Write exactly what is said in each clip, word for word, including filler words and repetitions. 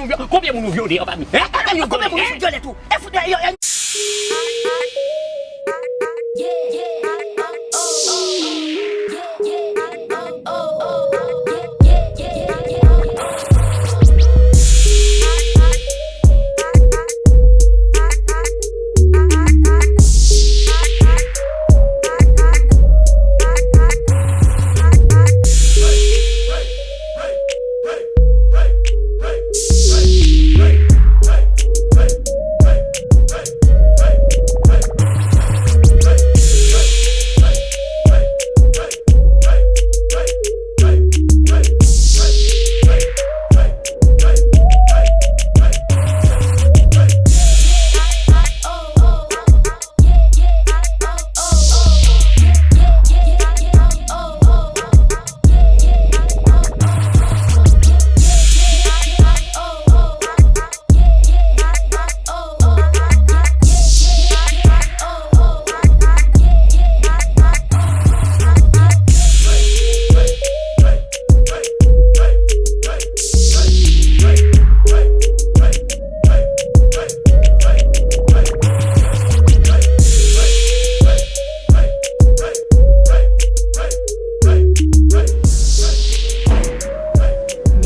Konbyen moun ou vyole anba mi? Konbyen moun ou vyole tou? E fout yo.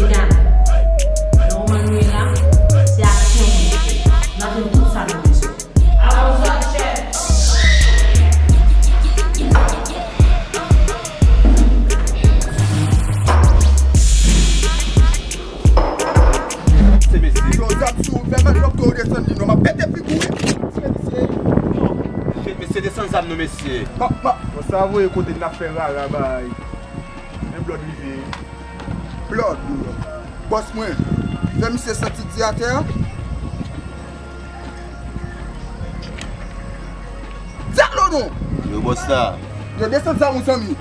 Medam, nan moman nou ye la, se aksyon pou nou fè. N a jwenn tout sa nou bezwen. Avan zòt chèf. Se mesye. Yo, zam sou, fè mèt lòk tou desann li non, m ap pete figi w wi. Ti mesye. Yo, mesye, desann zam nou, mesye. Ma, ma. Bon, sa voye kote n ap fè rara bay. Men blòd rive. Blòd. Bòs mwen, fè misye santi di atè a. Di alo non! Yo, bòs la. Yo, desann zam ou, zanmi.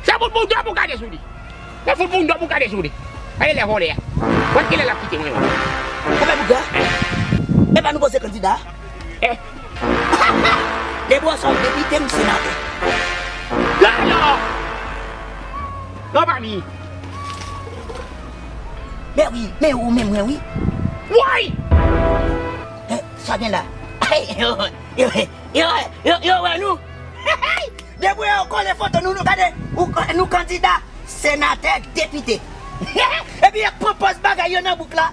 Se fout pou dòm ou gade sou li. Se fout pou dòm ou gade sou li. Gade lè vòlè a. Wè kilè l ap kite mwen menm. Konpè Bougra, e pa nou poze kandida? Eh. Depi w sa w depite, m senatè. Gade! Non, pa mi. Men wi, men ou, men mwen wi. Woy! Eh, sa gen la? Yo, yo, yo, yo, yo wè nou. Depi yo kole foto nou, nou gade, ou, nou kandida, senatè, depite. Epi y ap pran pòz bagay yo nan bouk la.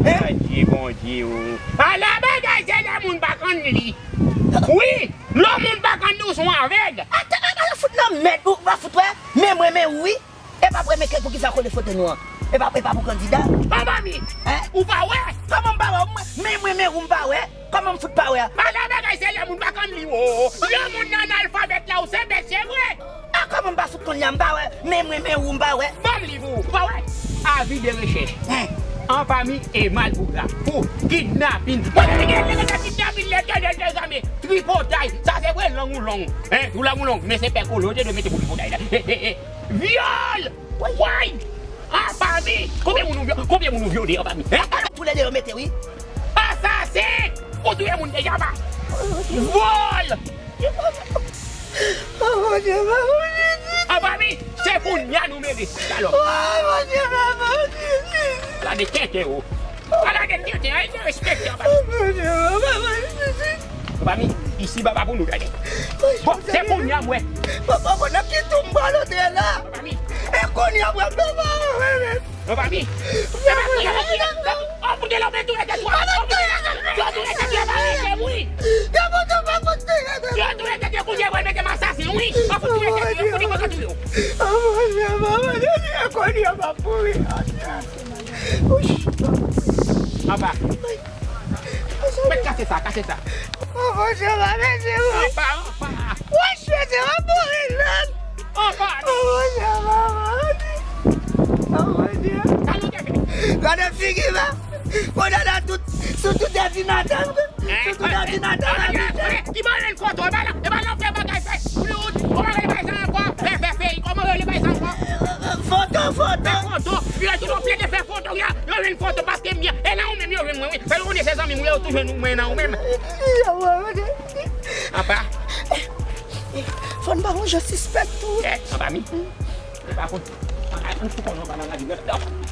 Hein? Bondye, Bondye, o. Ala bagay, se lè moun pa konn li. Wi, lè moun pa konn li, ou se yon avèg. Ata, ala fout nan mèd, ou pa fout wè. Men mwen, men ou wi. E pa premye kèk poukisa kole foto nou an? E pa, e pa pou kandida? Papa mi, hein? Ou pa wè? Kòman m pa wè? Men mwen, men ou m pa wè? Kòman m fout pa wè a? Ala bagay, se lè moun pa konn li, o. Lè moun nan analfabèt la, ou se bèt, se vre. A, kòman m pa fout konn li a, m pa wè? Men mwen, men ou m pa wè? Ban m li pou ou, ou pa wè? Avi de rechèch. Hein? An fami e mal pou gra, pou kidnapin. Mwen te gen nèg ki kidnapin lè tènèl te zame. Tripotay, sa se vre lang ou long. Hein? Ou lang ou long, men se pè kolo, ou te dwe mete pou tripotay la. He, he, he. Vyòl! Woy! An fami! Konbyen moun ou vyo-, konbyen moun ou vyole an fami? Hein? Toulède yo mete wi. Asasen! Ou touye moun deja pa? Vòl! Oh mon Dieu, papa Jésus! An fami, se kounye a nou mele salòp. Oh mon Dieu, papa Jésus! Gade tenten o. Gade tenten, ay derespekte an fami. Oh mon Dieu, papa Jésus! An fami, isi papa pou nou gade. Bon, se kounye a m wè. Papa, konnen ki tou m pral antre la? An fami. E kounye a m wè papa, wè, wè. An fami. Se pa kounye a, kounye a. An fout de lòm touye tèt ou. An fout de lòm touye tèt ou, pa rete, wi. Yo touye tèt yo, kounye a pral mete m asasen, wi. An fout touye tèt yo, kounye a pral touye w. An fami, an fami, kounye a m ap mouri. Apa. Mèt kase sa, kase sa. Oh mon Dieu, pa mèt se mwen. Apa, apa. Wè, chwe se mwen mouri la. Apa. Oh mon Dieu, papa. Oh mon Dieu. Sa nou te fè? Gade figi la. Kounye a la tout, sou tout òdinatè. Sou tout òdinatè la, misye. Ki ba l foto, e ba la, e ba l fè bagay, fè. Ou, ou, ou pa rele bagay sa ankò. Fè, fè, fè, kòman rele bagay sa ankò? Foto, foto. Fè foto. Yo di nou plede fè foto, ya. Yo jwenn foto paske m byen. E nan ou menm yo jwenn mwen, wi. Fè yo konnen se zanmi m, yo toujou jwenn mwen nan ou menm. Apa. Fò n pa yon jan sispèk tou. Eh, apa mi. E pa fout. An, an, an, fou konnen pa nan lavi, non.